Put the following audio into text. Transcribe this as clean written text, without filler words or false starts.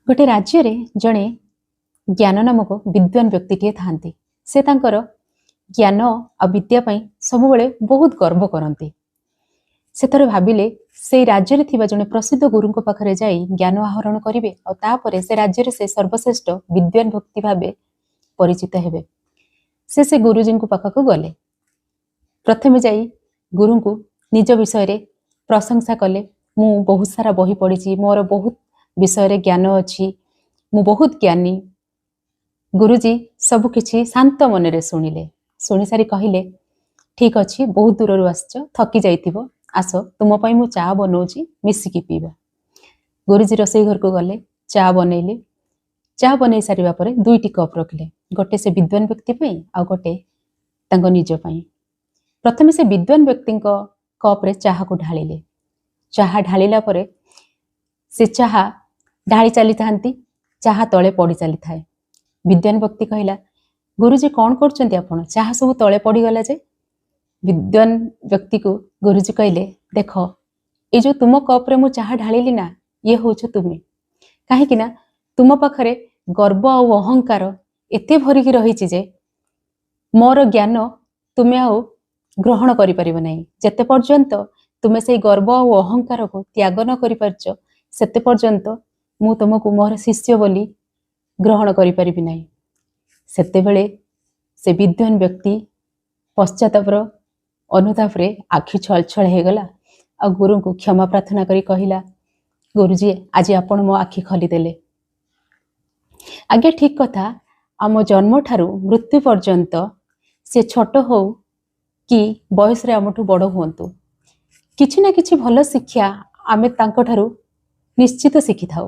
ଗୋଟେ ରାଜ୍ୟରେ ଜଣେ ଜ୍ଞାନ ନାମକ ବିଦ୍ୱାନ ବ୍ୟକ୍ତିଟିଏ ଥାଆନ୍ତି। ସେ ତାଙ୍କର ଜ୍ଞାନ ଆଉ ବିଦ୍ୟା ପାଇଁ ସବୁବେଳେ ବହୁତ ଗର୍ବ କରନ୍ତି। ସେ ଥରେ ଭାବିଲେ, ସେଇ ରାଜ୍ୟରେ ଥିବା ଜଣେ ପ୍ରସିଦ୍ଧ ଗୁରୁଙ୍କ ପାଖରେ ଯାଇ ଜ୍ଞାନ ଆହରଣ କରିବେ ଆଉ ତାପରେ ସେ ରାଜ୍ୟରେ ସେ ସର୍ବଶ୍ରେଷ୍ଠ ବିଦ୍ୱାନ ବ୍ୟକ୍ତି ଭାବେ ପରିଚିତ ହେବେ। ସେ ସେ ଗୁରୁଜୀଙ୍କ ପାଖକୁ ଗଲେ। ପ୍ରଥମେ ଯାଇ ଗୁରୁଙ୍କୁ ନିଜ ବିଷୟରେ ପ୍ରଶଂସା କଲେ, ମୁଁ ବହୁତ ସାରା ବହି ପଢ଼ିଛି, ମୋର ବହୁତ ବିଷୟରେ ଜ୍ଞାନ ଅଛି, ମୁଁ ବହୁତ ଜ୍ଞାନୀ। ଗୁରୁଜୀ ସବୁ କିଛି ଶାନ୍ତ ମନରେ ଶୁଣିଲେ। ଶୁଣି ସାରି କହିଲେ, ଠିକ ଅଛି, ବହୁତ ଦୂରରୁ ଆସିଛ, ଥକି ଯାଇଥିବ, ଆସ, ତୁମ ପାଇଁ ମୁଁ ଚା ବନଉଛି, ମିଶିକି ପିଇବା। ଗୁରୁଜୀ ରୋଷେଇ ଘରକୁ ଗଲେ, ଚା ବନେଇଲେ। ଚା ବନେଇ ସାରିବା ପରେ ଦୁଇଟି କପ୍ ରଖିଲେ, ଗୋଟେ ସେ ବିଦ୍ୱାନ ବ୍ୟକ୍ତି ପାଇଁ ଆଉ ଗୋଟେ ତାଙ୍କ ନିଜ ପାଇଁ। ପ୍ରଥମେ ସେ ବିଦ୍ୱାନ ବ୍ୟକ୍ତିଙ୍କ କପ୍ରେ ଚାହାକୁ ଢାଳିଲେ। ଚାହା ଢାଳିଲା ପରେ ସେ ଚାହା ଢାଳି ଚାଲିଥାନ୍ତି, ଚାହା ତଳେ ପଡ଼ି ଚାଲିଥାଏ। ବିଦ୍ୱାନ ବ୍ୟକ୍ତି କହିଲା, ଗୁରୁଜୀ, କ'ଣ କରୁଛନ୍ତି ଆପଣ? ଚାହା ସବୁ ତଳେ ପଡ଼ିଗଲା ଯେ। ବିଦ୍ୱାନ ବ୍ୟକ୍ତିକୁ ଗୁରୁଜୀ କହିଲେ, ଦେଖ, ଏଇ ଯୋଉ ତୁମ କପ୍ରେ ମୁଁ ଚାହା ଢାଳିଲି ନା, ଇଏ ହଉଛ ତୁମେ। କାହିଁକି ନା ତୁମ ପାଖରେ ଗର୍ବ ଆଉ ଅହଙ୍କାର ଏତେ ଭରିକି ରହିଛି ଯେ ମୋର ଜ୍ଞାନ ତୁମେ ଆଉ ଗ୍ରହଣ କରିପାରିବ ନାହିଁ। ଯେତେ ପର୍ଯ୍ୟନ୍ତ ତୁମେ ସେଇ ଗର୍ବ ଆଉ ଅହଙ୍କାରକୁ ତ୍ୟାଗ ନ କରିପାରିଛ, ସେତେ ପର୍ଯ୍ୟନ୍ତ ମୁଁ ତୁମକୁ ମୋର ଶିଷ୍ୟ ବୋଲି ଗ୍ରହଣ କରିପାରିବି ନାହିଁ। ସେତେବେଳେ ସେ ବିଦ୍ୱାନ ବ୍ୟକ୍ତି ପଶ୍ଚାତାପର ଅନୁତାପରେ ଆଖି ଛଳ ଛଳ ହେଇଗଲା ଆଉ ଗୁରୁଙ୍କୁ କ୍ଷମା ପ୍ରାର୍ଥନା କରି କହିଲା, ଗୁରୁଜୀ, ଆଜି ଆପଣ ମୋ ଆଖି ଖୋଲିଦେଲେ। ଆଜ୍ଞା, ଠିକ କଥା। ଆମ ଜନ୍ମଠାରୁ ମୃତ୍ୟୁ ପର୍ଯ୍ୟନ୍ତ ସେ ଛୋଟ ହଉ କି ବୟସରେ ଆମଠୁ ବଡ଼ ହୁଅନ୍ତୁ, କିଛି ନା କିଛି ଭଲ ଶିକ୍ଷା ଆମେ ତାଙ୍କଠାରୁ ନିଶ୍ଚିତ ଶିଖିଥାଉ।